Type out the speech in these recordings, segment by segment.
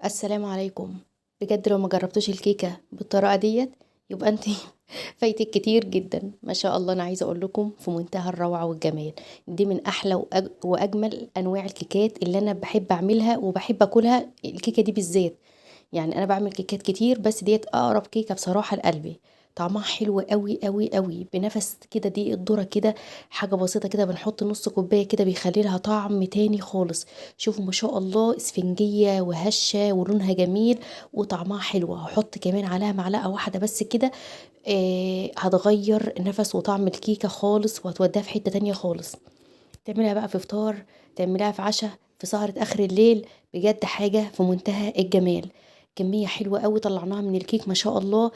السلام عليكم. بجد لو ما جربتوش الكيكه بالطريقة ديت يبقى انت فايتك كتير جدا ما شاء الله. انا عايزه اقول لكم في منتهى الروعة والجمال، دي من احلى واجمل انواع الكيكات اللي انا بحب اعملها وبحب اكلها، الكيكه دي بالذات. يعني انا بعمل كيكات كتير بس ديت اقرب كيكة بصراحة لقلبي، طعمها حلو قوي قوي قوي، بنفس كده دي الذرة كده، حاجة بسيطة كده، بنحط نص كوباية كده بيخلي لها طعم تاني خالص. شوفوا ما شاء الله اسفنجيه وهشه ولونها جميل وطعمها حلو. هحط كمان عليها معلقه واحدة بس كده، هتغير نفس وطعم الكيكه خالص وهتوديها في حتة تانية خالص. تعملها بقى في فطار، تعملها في عشاء، في سهره اخر الليل، بجد حاجة في منتهى الجمال. كمية حلوة قوي طلعناها من الكيك ما شاء الله،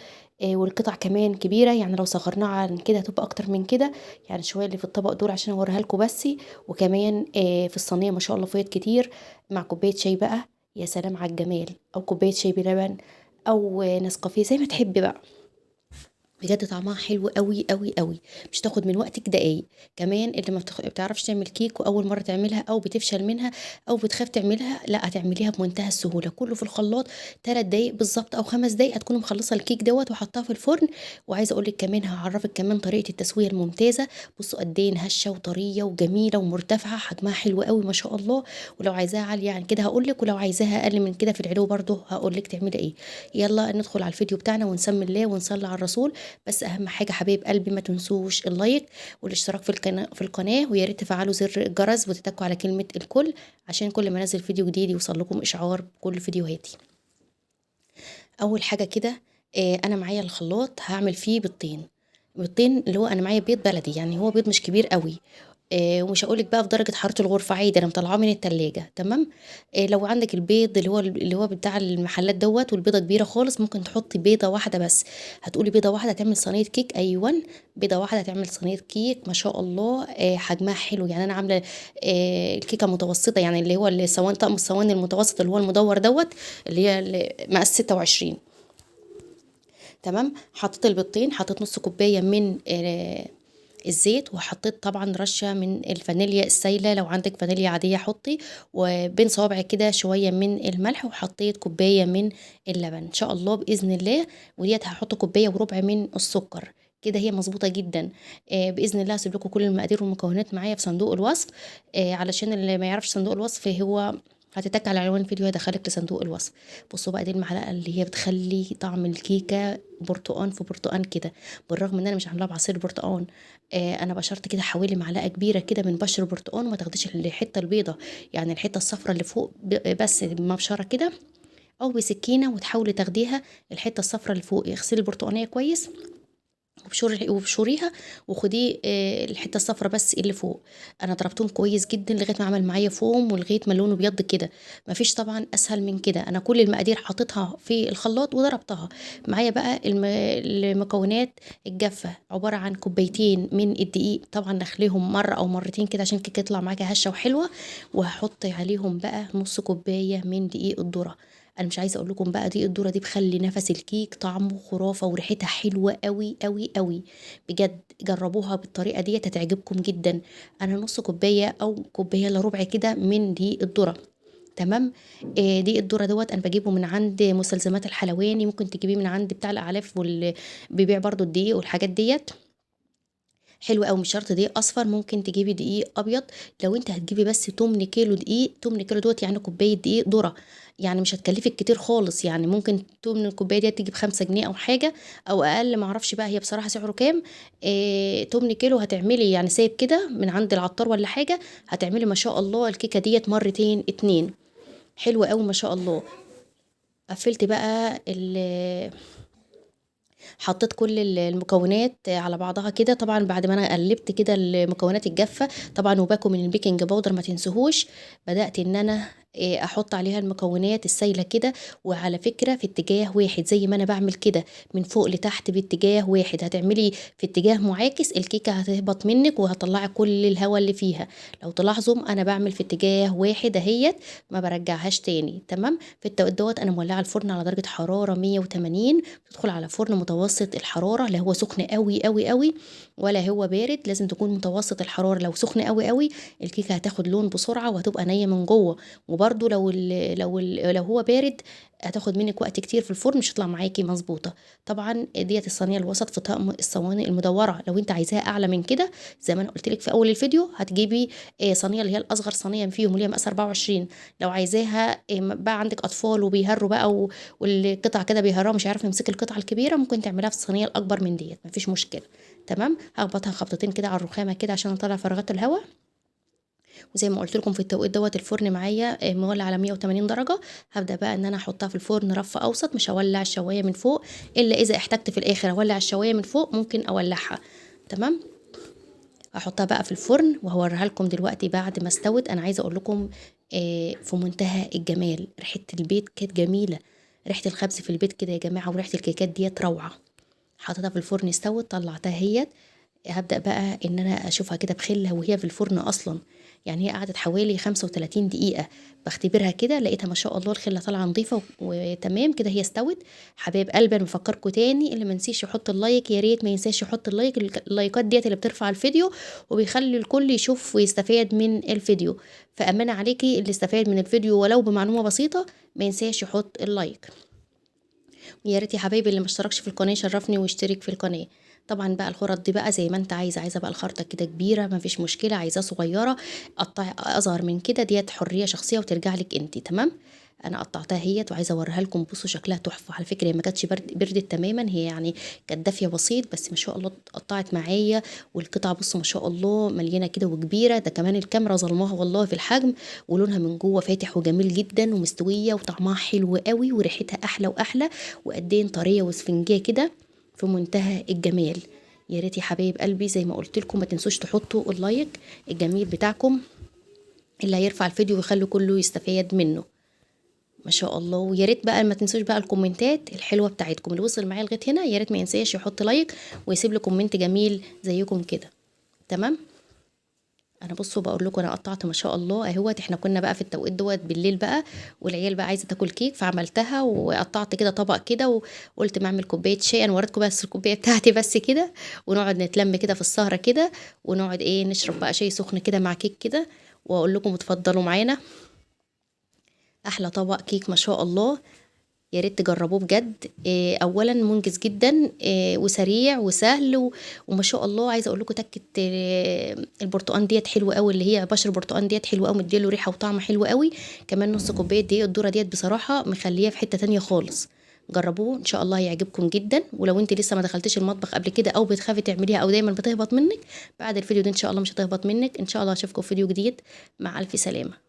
والقطع كمان كبيرة، يعني لو صغرناها عن كده هتبقى اكتر من كده، يعني شوية اللي في الطبق دول عشان اوريها لكم بس. وكمان في الصينية ما شاء الله فايض كتير، مع كوباية شاي بقى، يا سلام على الجمال، او كوباية شاي بلبن او نسكافيه زي ما تحبي بقى. بجد طعمها حلو قوي قوي قوي، مش تاخد من وقتك دقايق. كمان اللي ما بتعرفش تعمل كيك واول مرة تعملها او بتفشل منها او بتخاف تعملها، لا هتعمليها بمنتهى السهولة، كله في الخلاط 3 دقايق بالظبط او 5 دقايق هتكوني مخلصة الكيك دوت وحطاه في الفرن. وعايزه اقول لك كمان، هعرفك كمان طريقه التسوية الممتازة. بصوا قد ايه هشه وطريه وجميلة ومرتفعه، حجمها حلو قوي ما شاء الله. ولو عايزاها عالية عن كده هقول لك، ولو عايزاها اقل من كده في العلو برده هقول لك تعملي ايه. يلا ندخل على الفيديو بتاعنا ونسمي الله ونصلي على الرسول. بس اهم حاجة حبايب قلبي ما تنسوش ال like والاشتراك في القناة، ويا ريت تفعلوا زر الجرس وتتكوا على كلمة الكل عشان كل ما انزل فيديو جديد يوصل لكم اشعار بكل فيديوهاتي. اول حاجة كده، انا معايا الخلاط هعمل فيه بيضتين، بيضتين اللي هو انا معايا بيض بلدي، يعني هو بيض مش كبير قوي، ومش هقولك بقى في درجه حرارة الغرفة، عادي انا مطلعاه من التلاجة تمام. لو عندك البيض اللي هو بتاع المحلات دوت والبيضة كبيرة خالص، ممكن تحطي بيضة واحدة بس. هتقولي بيضة واحدة هتعمل صينية كيك؟ ايوه بيضة واحدة هتعمل صينية كيك ما شاء الله. حجمها حلو، يعني انا عامله الكيكه متوسطه، يعني اللي هو الصواني، طقم الصواني المتوسط اللي هو المدور دوت اللي هي مقاس 26 تمام. حطيت البيضتين، حطيت نص كوباية من الزيت، وحطيت طبعا رشه من الفانيليا السايله، لو عندك فانيليا عادية حطي، وبين صوابعك كده شوية من الملح، وحطيت كوباية من اللبن ان شاء الله باذن الله. وديت هحط كوباية وربع من السكر كده، هي مظبوطة جدا. باذن الله هسيب لكم كل المقادير والمكونات معايا في صندوق الوصف، علشان اللي ما يعرفش صندوق الوصف هو هتتك على عنوان الفيديو هيدخلك لصندوق الوصف. بصوا بقى دي المعلقة اللي هي بتخلي طعم الكيكه برتقان في برتقان كده، بالرغم ان انا مش عاملاها بعصير برتقان. انا بشرت كده حوالي معلقه كبيرة كده من بشر برتقان، وما تاخديش الحتة البيضة، يعني الحتة الصفراء اللي فوق بس بمبشره كده او بسكينة، وتحاولي تاخديها الحتة الصفراء اللي فوق. اغسلي البرتقانيه كويس وبشوريها وخدي الحتة الصفرا بس اللي فوق. انا ضربتهم كويس جدا لغاية ما عمل معايا فوم ولغاية ما لونه ابيض كده، مفيش طبعا اسهل من كده. انا كل المقادير حطيتها في الخلاط وضربتها. معايا بقى المكونات الجافه، عبارة عن كوبايتين من الدقيق، طبعا نخليهم مرة او مرتين كده عشان الكيكه تطلع معاكي هشه وحلوه. وهحط عليهم بقى نص كوباية من دقيق الذرة. انا مش عايزه اقول لكم بقى دقيق الذرة دي بخلي نفس الكيك طعمه خرافه وريحتها حلوة قوي قوي قوي، بجد جربوها بالطريقة دي هتعجبكم جدا. انا نص كوباية او كوباية الا ربع كده من دقيق الذرة تمام. دقيق الذرة دوت انا بجيبه من عند مستلزمات الحلواني، ممكن تجيبيه من عند بتاع الاعلاف واللي بيبيع برضو الدقيق والحاجات ديت، حلو قوي. مش شرط دقيق اصفر، ممكن تجيبي دقيق ابيض. لو انت هتجيبي بس 8 كيلو دقيق، 8 كيلو دوت يعني كوباية دقيق ذره، يعني مش هتكلفك كتير خالص، يعني ممكن 8 الكوباية دي تيجي ب5 جنيه او حاجة او اقل، معرفش بقى هي بصراحة سعره كام. 8 كيلو هتعملي يعني سايب كده من عند العطار ولا حاجة، هتعملي ما شاء الله الكيكه ديت مرتين 2، حلوة قوي ما شاء الله. قفلت بقى حطيت كل المكونات على بعضها كده، طبعا بعد ما انا قلبت كده المكونات الجافه طبعا، وباكو من ال baking powder ما تنسوهوش. بدات ان انا احط عليها المكونات السايله كده، وعلى فكرة في اتجاه واحد زي ما انا بعمل كده من فوق لتحت باتجاه واحد. هتعملي في اتجاه معاكس الكيكه هتهبط منك وهتطلعي كل الهواء اللي فيها. لو تلاحظوا انا بعمل في اتجاه واحد اهيت، ما برجعهاش تاني تمام. في التوقيت دوت انا مولعه الفرن على درجه حرارة 180، تدخل على فرن متوسط الحرارة، لا هو سخن قوي قوي قوي ولا هو بارد، لازم تكون متوسط الحرارة. لو سخن قوي قوي الكيكه هتاخد لون بسرعة وهتبقى نيه من جوه، وبرده وبرده لو هو بارد هتاخد منك وقت كتير في الفرن، مش هتطلع معاكي مظبوطة. طبعا ديت الصينية الوسط في طقم الصواني المدوره. لو انت عايزاها اعلى من كده زي ما انا قلت لك في اول الفيديو هتجيبي صينية اللي هي الاصغر صينية فيهم اللي هي مقاس 24. لو عايزاها بقى عندك اطفال وبيهروا بقى والقطع كده بيهروها مش عارفه يمسك القطعة الكبيرة، ممكن تعمليها في الصينية الاكبر من ديت، مفيش مشكلة. تمام. هخبطها خبطتين كده على الرخامه كده عشان اطلع فراغات الهواء. وزي ما قلت لكم في التوقيت دوت الفرن معايا مولع على 180 درجه. هبدا بقى ان انا احطها في الفرن رف اوسط، مش هولع الشوايه من فوق الا اذا احتجت في الاخر اولع الشوايه من فوق ممكن اولعها. تمام. هحطها بقى في الفرن وهوريها لكم دلوقتي بعد ما استوت. انا عايزه اقول لكم في منتهى الجمال، ريحه البيت كانت جميلة، ريحه الخبز في البيت كده يا جماعة، وريحه الكيكات ديت روعه. حطيتها في الفرن استوت، طلعتها هيت. هبدا بقى ان انا اشوفها كده بخله وهي في الفرن اصلا، يعني هي قعدت حوالي 35 دقيقة بختبرها كده، لقيتها ما شاء الله الخلة طالعه نظيفة وتمام كده، هي استوت. حبايب قلبي انا بفكركم تاني، اللي ما نسيش يحط ال like يا ريت ما ينساش يحط ال like، اللايكات ديت اللي بترفع الفيديو وبيخلي الكل يشوف ويستفاد من الفيديو. فامانه عليكي اللي استفاد من الفيديو ولو بمعلومة بسيطة ما ينساش يحط ال like. ويا ريت يا حبايبي اللي ما اشتركش في القناة يشرفني ويشترك في القناة. طبعا بقى الخرط دي بقى زي ما انت عايزه، عايزه بقى الخرطة كده كبيرة ما فيش مشكلة، عايزاه صغيرة قطعي اصغر من كده، ديت حرية شخصية وترجع لك انت. تمام. انا قطعتها هيت وعايزه اوريها لكم، بصوا شكلها تحفة. على فكرة هي ما كانتش بردت تماما، هي يعني كانت دافيه بسيط، بس ما شاء الله اتقطعت معايا، والقطعه بصوا ما شاء الله مليانة كده وكبيره. ده كمان الكاميرا ظلماها والله في الحجم، ولونها من جوه فاتح وجميل جدا ومستويه وطعمها حلو قوي وريحتها احلى واحلى، وقدين طرية واسفنجيه كده في منتهى الجمال. يا ريت يا حبايب قلبي زي ما قلت لكم ما تنسوش تحطوا ال like الجميل بتاعكم اللي هيرفع الفيديو ويخلي كله يستفاد منه ما شاء الله. ويا ريت بقى ما تنسوش بقى الكومنتات الحلوة بتاعتكم، اللي وصل معايا لغاية هنا يا ريت ما ينساش يحط like ويسيب لي comment جميل زيكم كده. تمام. انا بصوا بقول لكم انا قطعت ما شاء الله اهوت. احنا كنا بقى في التوقيت دوت بالليل بقى، والعيال بقى عايزه تاكل كيك، فعملتها وقطعت كده طبق كده، وقلت ما اعمل كوباية شاي. انا وريتكم بس الكوباية بتاعتي بس كده، ونقعد نتلم كده في السهرة كده، ونقعد ايه نشرب بقى شاي سخن كده مع كيك كده، واقول لكم اتفضلوا معانا احلى طبق كيك ما شاء الله. يا ريت تجربوه بجد. اولا منجز جدا وسريع وسهل وما شاء الله. عايزه اقول لكم تكه البرتقان ديت حلوة قوي، اللي هي بشر البرتقان ديت حلوة قوي، مديله ريحه وطعم حلو قوي. كمان نص كوباية دقيق الذرة ديت بصراحة مخليه في حتة تانية خالص. جربوه ان شاء الله هيعجبكم جدا. ولو انت لسه ما دخلتيش المطبخ قبل كده او بتخافي تعمليها او دايما بتهبط منك، بعد الفيديو ده ان شاء الله مش هتهبط منك. ان شاء الله اشوفكم في فيديو جديد. مع الف سلامه.